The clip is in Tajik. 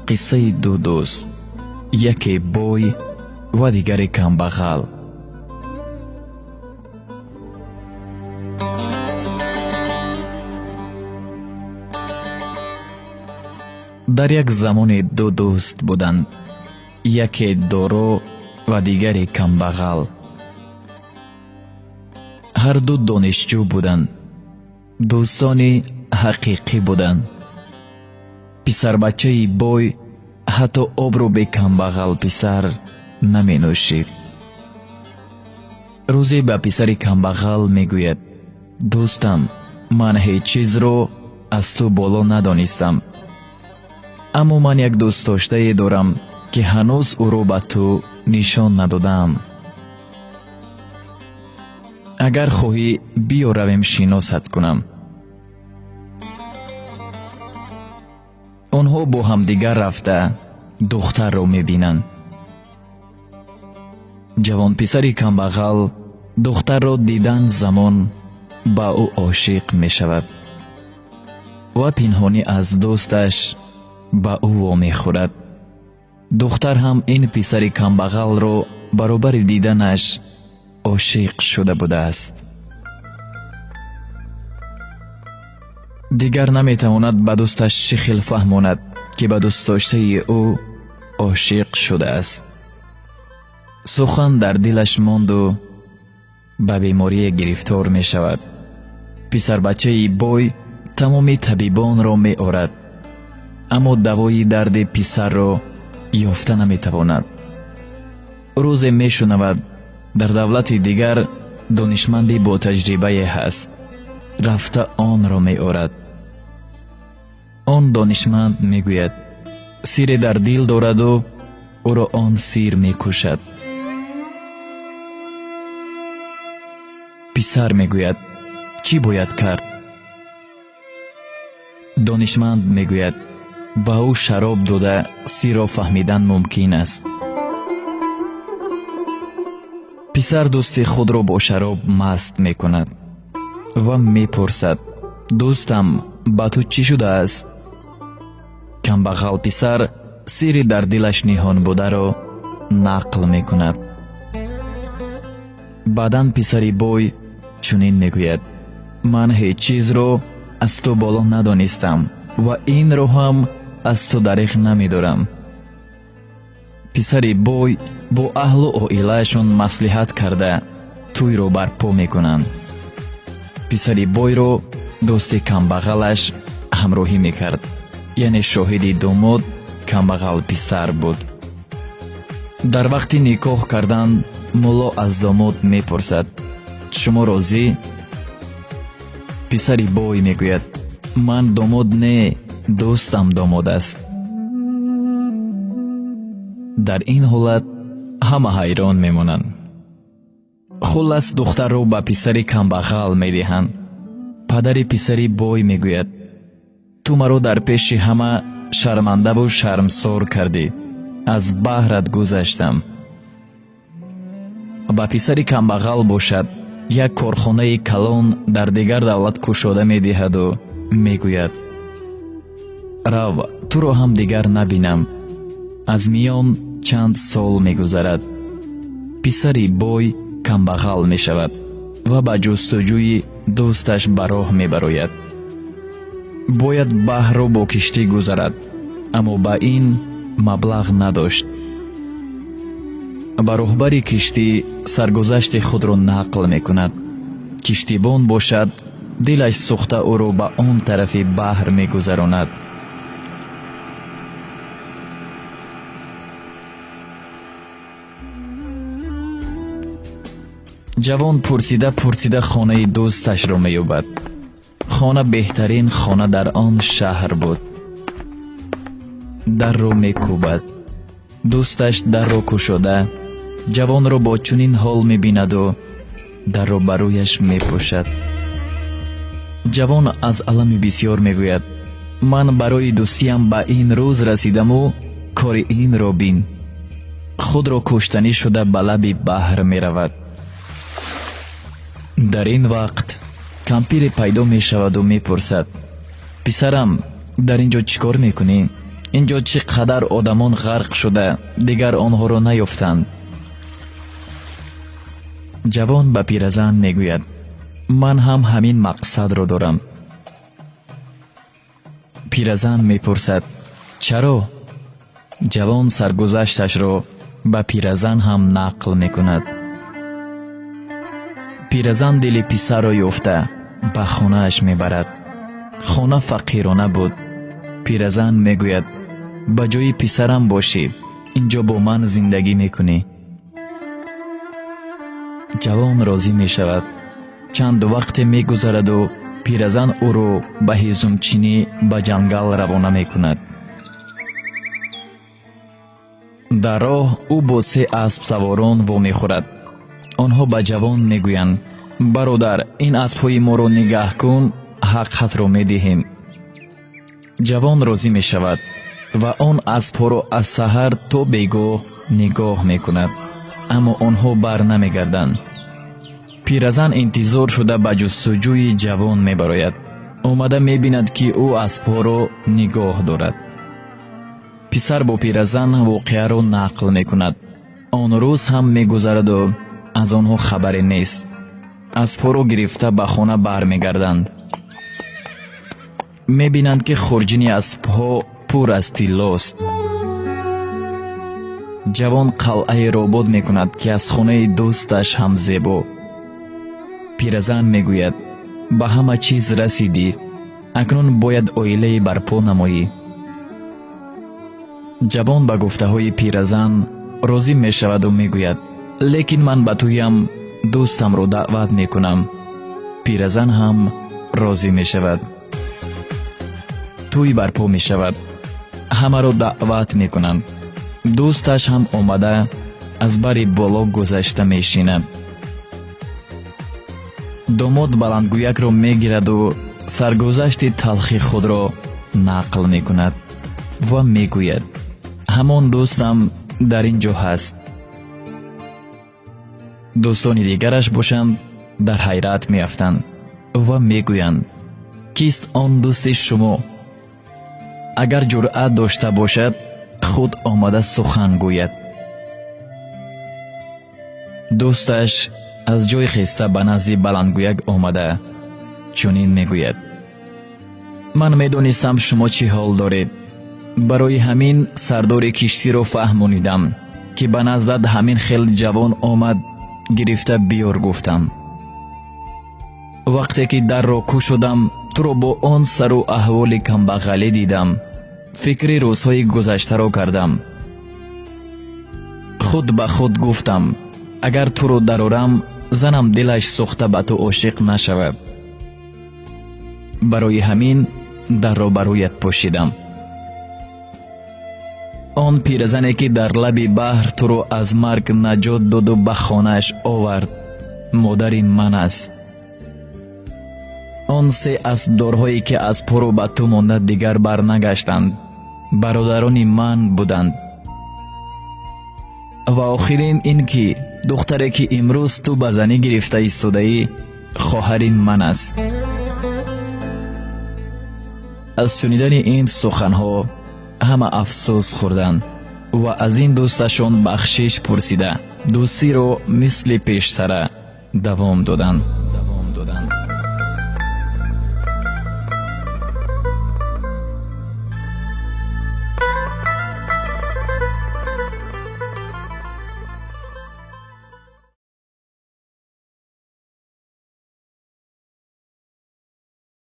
Қиссаи ду дӯст, яке бой ва дигаре камбағал. Дар як замоне ду дӯст буданд, яке доро ва дигаре камбағал. Ҳар ду донишҷӯ буданд, дӯстони ҳақиқӣ буданд. Писарбачаи бой ҳатто обро бе камбағал писар наменӯшид. Рӯзе ба писари камбағал мегӯяд: дӯстам, ман ҳеҷ чизро аз ту боло надонистам, аммо ман як дӯстдоштае дорам, ки ҳанӯз ӯро ба ту нишон надодаам. Агар хоҳӣ, биё равем шиносат кунам. Онҳо бо ҳамдигар рафта духтарро мебинанд. Ҷавонписари камбағал духтарро дидан замон ба ӯ ошиқ мешавад ва пинҳонӣ аз дӯсташ ба ӯ вомехӯрад. Духтар ҳам ин писари камбағалро баробари диданаш ошиқ шуда будааст. Дигар наметавонад ба дӯсташ чӣ хел фаҳмонад, ки ба дӯстдоштаи ӯ ошиқ шудааст. Сухан дар дилаш монду ба беморие гирифтор мешавад. Писарбачаи бой тамоми табибонро меорад, аммо давои дарди писарро ёфта наметавонад. Рӯзе мешунавад, дар давлати дигар донишманди бо таҷрибае ҳаст, рафта онро меорад. Он донишманд мегӯяд, сире дар дил дораду ӯро он сир мекушад. Писар мегӯяд, чӣ бояд кард? Донишманд мегӯяд, ба ӯ шароб дода сирро фаҳмидан мумкин аст. Писар дӯсти худро бо шароб маст мекунад ва мепурсад: дӯстам, ба ту чӣ шудааст? Камбағал писар сири дар дилаш ниҳон бударо нақл мекунад. Баъдан писари бой чунин мегӯяд: ман ҳеҷ чизро аз ту боло надонистам ва инро ҳам аз ту дареғ намедорам. Писари бой бо аҳлу оилаашон маслиҳат карда тӯйро барпо мекунанд. Писари бойро дӯсти камбағалаш ҳамроҳӣ мекард, яъне шоҳиди домод камбағал писар буд. Дар вақти никоҳ кардан мулло аз домод мепурсад: шумо розӣ? Писари бой мегӯяд: ман домод не, дӯстам домод аст. Дар ин ҳолат ҳама ҳайрон мемонанд. Хуллас духтарро ба писари камбағал медиҳанд. Падари писари бой мегӯяд: ту маро дар пеши ҳама шармандаву шармсор кардӣ, аз баҳрат гузаштам. Ба писари камбағал бошад, як корхонаи калон дар дигар давлат кушода медиҳаду мегӯяд: рав, туро ҳам дигар набинам. Аз миён чанд сол мегузарад. Писари бой камбағал мешавад ва ба ҷустуҷӯи дӯсташ ба роҳ мебарояд. Бояд баҳрро бо киштӣ гузарад, аммо ба ин маблағ надошт. Ба роҳбари киштӣ саргузашти худро нақл мекунад. Киштибон бошад, дилаш сӯхта ӯро ба он тарафи баҳр мегузаронад. Ҷавон пурсида пурсида хонаи дӯсташро меёбад. Хона беҳтарин хона дар он шаҳр буд. Дарро мекӯбад. Дӯсташ дарро кушода, ҷавонро бо чунин ҳол мебинаду дарро ба рӯяш мепӯшад. Ҷавон аз алами бисёр мегӯяд: ман барои дӯстиям ба ин рӯз расидаму кори инро бин. Худро куштанӣ шуда ба лаби баҳр меравад. Дар ин вақт кампире пайдо мешаваду мепурсад: писарам, дар ин ҷо чӣ кор мекунӣ? Инҷо чӣ қадар одамон ғарқ шуда, дигар онҳоро наёфтанд. Ҷавон ба пиразан мегӯяд: ман ҳам ҳамин мақсадро дорам. Пиразан мепурсад: чаро? Ҷавон саргузашташро ба пиразан ҳам нақл мекунад. Пиразан дили писарро ёфта ба хонааш мебарад. Хона фақирона буд. Пиразан мегӯяд: ба ҷои писарам бошӣ, инҷо бо ман зиндагӣ мекунӣ. Ҷавон розӣ мешавад. Чанд вақте мегузараду пиразан ӯро ба ҳезумчинӣ ба ҷангал равона мекунад. Дар роҳ ӯ бо се аспсаворон вомехӯрад. Онҳо ба ҷавон мегӯянд: бародар, ин аспҳои моро нигаҳ кун, ҳаққатро медиҳем. Ҷавон розӣ мешавад ва он аспҳоро аз саҳар то бегоҳ нигоҳ мекунад, аммо онҳо бар намегарданд. Пиразан интизор шуда ба ҷустуҷӯи ҷавон мебарояд. Омада мебинад, ки ӯ аспҳоро нигоҳ дорад. Писар бо пиразан воқеаро нақл мекунад. Он рӯз ҳам мегузараду аз онҳо хабаре нест. Аспҳоро гирифта ба хона бармегарданд. Мебинанд, ки хурҷини аспҳо пур аз тиллост. Ҷавон қалъаеро обод мекунад, ки аз хонаи дӯсташ ҳам зебо. Пиразан мегӯяд: ба ҳама чиз расидӣ, акнун бояд оилае барпо намоӣ. Ҷавон ба гуфтаҳои пиразан розӣ мешаваду мегӯяд: лекин ман ба тӯям дӯстамро даъват мекунам. Пиразан ҳам розӣ мешавад. Тӯй барпо мешавад. Ҳамаро даъват мекунанд. Дӯсташ ҳам омада аз бари боло гузашта мешинад. Домод баландгӯякро мегираду саргузашти талхи худро нақл мекунад ва мегӯяд: ҳамон дӯстам дар ин ҷо ҳаст. Дӯстони дигараш бошанд дар ҳайрат меафтанд ва мегӯянд: кист он дӯсти шумо? Агар ҷуръат дошта бошад, худ омада сухан гӯяд. Дӯсташ аз ҷой хеста ба назди баландгӯяк омада чунин мегӯяд: ман медонистам шумо чӣ ҳол доред. Барои ҳамин сардори киштиро фаҳмонидам, ки ба наздат ҳамин хел ҷавон омад, гирифта биёр гуфтам. Вақте ки дарро кушодам, туро бо он сару аҳволи камбағалӣ дидам. Фикри рӯзҳои гузаштаро кардам. Худ ба худ гуфтам: агар туро дарорам, занам дилаш сӯхта ба ту ошиқ нашавад. Барои ҳамин дарро ба рӯят пӯшидам. Он пиразане ки дар лаби баҳр туро аз марг наҷот доду ба хонааш овард, модари ман аст. Он се аспдорҳое ки аспҳоро ба ту монда дигар барнагаштанд, бародарони ман буданд. Ва охирин ин ки духтаре ки имрӯз ту ба занӣ гирифта истодаӣ, хоҳари ман аст. Аз шунидани ин суханҳо ҳама афсӯс хӯрданд ва аз ин дӯсташон бахшиш пурсида, дӯстиро мисли пештара давом доданд.